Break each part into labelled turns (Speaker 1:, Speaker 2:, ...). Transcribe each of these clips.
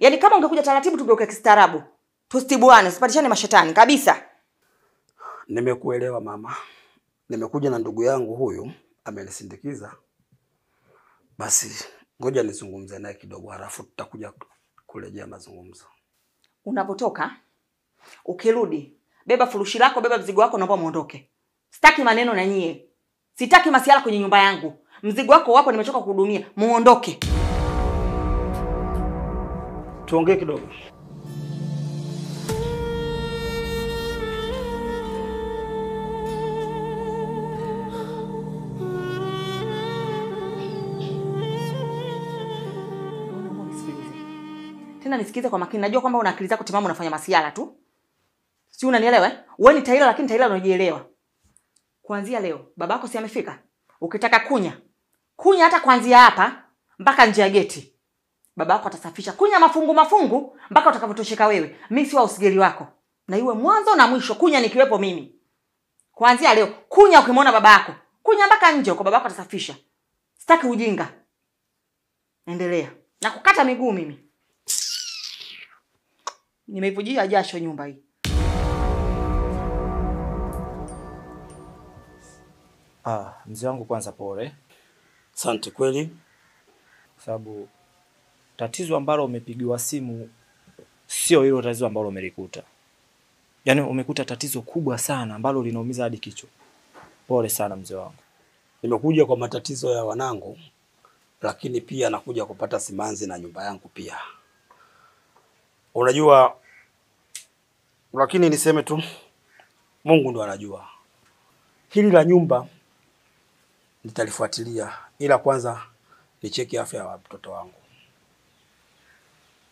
Speaker 1: Yaani kama ungekuja taratibu tungeuka kistaarabu. Tusitibuane, usipatishane mashetani kabisa.
Speaker 2: Nimekuelewa mama. Nimekuja na ndugu yangu huyu amenisindikiza. Basi ngoja nizungumze naye kidogo halafu tutakuja kurejea mazungumzo.
Speaker 1: Unapotoka ukirudi, beba furushi lako, beba mzigo wako, naomba muondoke. Sitaki maneno na nyie. Sitaki masiala kwenye nyumba yangu. Mzigo wako wapo, nimechoka kuhudumia. Muondoke.
Speaker 2: Tuongee kidogo.
Speaker 1: Tena nisikize kwa makini. Najua kwamba una akili zako timamu, unafanya masiala tu. Si unanielewa eh? Wewe ni Taila lakini Taila unajielewa. Kuanzia leo babako si amefika? Ukitaka kunya, kunya hata kuanzia hapa mpaka nje ya geti. Babako atasafisha. Kunya mafungu mafungu mpaka utakapotosheka wewe. Mimi si wa usigeli wako. Na iwe mwanzo na mwisho kunya nikiwepo mimi. Kuanzia leo kunya ukimwona babako. Kunya mpaka nje huko, babako atasafisha. Sitaki ujinga. Endelea. Na kukata miguu mimi. Nimeivujia jasho nyumba hii.
Speaker 3: Ah, mzee wangu kwanza pole.
Speaker 2: Asante kweli.
Speaker 3: Sababu tatizo ambalo umepigiwa simu sio hilo tatizo ambalo umelikuta. Yaani umekuta tatizo kubwa sana ambalo linaumiza hadi kichwa. Pole sana mzee wangu.
Speaker 2: Nimekuja kwa matatizo ya wanangu, lakini pia nakuja kupata simanzi na nyumba yangu pia. Unajua, lakini niseme tu Mungu ndo anajua. Hili la nyumba nitalifuatilia, ila kwanza nicheki afya ya mtoto wangu.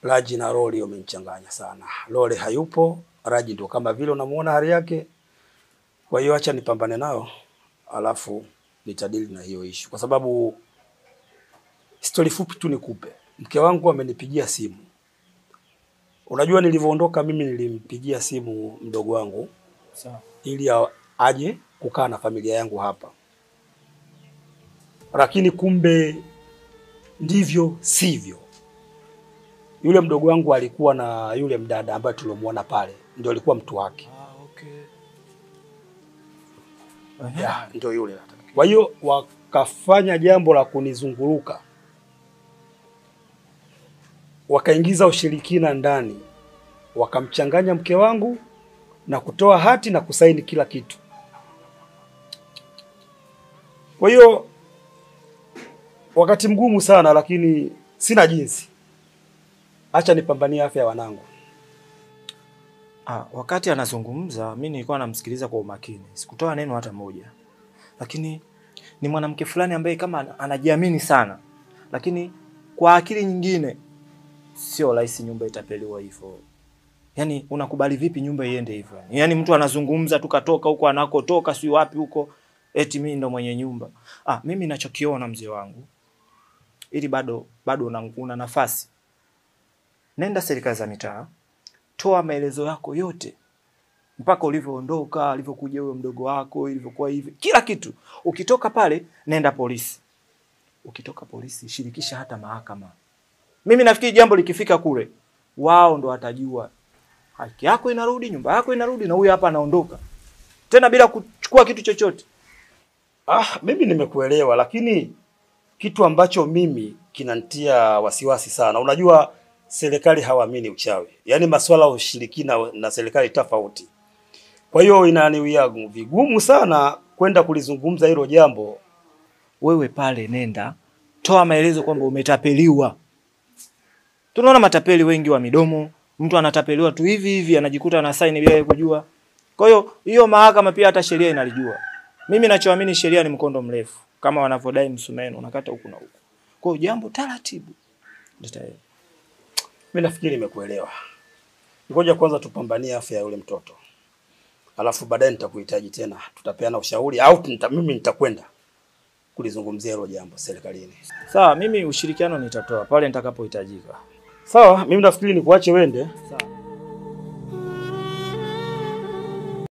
Speaker 2: Raji na Roli wamenichanganya sana. Roli hayupo, Raji ndio kama vile unamuona hali yake. Kwa hiyo acha nipambane nao, alafu nitadili na hiyo issue. Kwa sababu story fupi tu nikupe. Mke wangu amenipigia simu. Unajua nilivyoondoka mimi nilimpigia simu mdogo wangu. Sawa. Ili aje kukaa na familia yangu hapa. Lakini kumbe ndivyo sivyo. Yule mdogo wangu alikuwa na yule mdada ambaye tulimuona pale, ndio alikuwa mtu wake.
Speaker 3: Ah, okay.
Speaker 2: Ya, ndio yule. Kwa hiyo wakafanya jambo la kunizunguruka. Wakaingiza ushirikina ndani. Wakamchanganya mke wangu na kutoa hati na kusaini kila kitu. Kwa hiyo wakati mgumu sana, lakini sina jinsi. Acha nipambanie afya ya wanangu.
Speaker 3: Ah, wakati anazungumza mimi nilikuwa namsikiliza kwa umakini. Sikutoa neno hata moja. Lakini ni mwanamke fulani ambaye kama anajiamini sana. Lakini kwa akili nyingine sio rahisi nyumba itapeliwa hivyo. Yaani unakubali vipi nyumba iende hivyo? Yaani mtu anazungumza tu katoka huko anakotoka si wapi huko, eti mimi ndo mwenye nyumba. Ah, mimi ninachokiona mzee wangu, ili bado una nafasi. Nenda serikali za mitaa, toa maelezo yako yote. Mpaka ulivyoondoka, alivyokuja huyo mdogo wako, ilivyokuwa hivi, kila kitu. Ukitoka pale nenda polisi. Ukitoka polisi shirikisha hata mahakama. Mimi nafikiri jambo likifika kule, wao ndo watajua. Haki yako inarudi, nyumba yako inarudi, na huyu hapa anaondoka. Tena bila kuchukua kitu chochote.
Speaker 2: Ah, mimi nimekuelewa, lakini kitu ambacho mimi kinanitia wasiwasi sana. Unajua serikali hawaamini uchawi. Yaani masuala ya ushirikina na serikali tofauti. Kwa hiyo inaniwia vigumu sana kwenda kulizungumza hilo jambo.
Speaker 3: Wewe pale nenda, toa maelezo kwamba umetapeliwa. Tunaona matapeli wengi wa midomo, mtu anatapeliwa tu hivi hivi anajikuta ana sign bila yeye kujua. Kwa hiyo hiyo mahakama pia hata sheria inalijua. Mimi ninachoamini sheria ni mkondo mrefu, kama wanavodai msumeno unakata huku na huku. Kwa hiyo jambo taratibu.
Speaker 2: Mimi nafikiri nimekuelewa. Ngoja kwanza tupambanie afya ya yule mtoto. Alafu baadaye nitakuhitaji tena, tutapeana ushauri au mimi nitakwenda kulizungumzia hilo jambo serikalini.
Speaker 3: Sawa, mimi ushirikiano nitatoa pale nitakapohitajika.
Speaker 2: Sawa, mimi nafikiri nikuache wende.
Speaker 3: Sawa.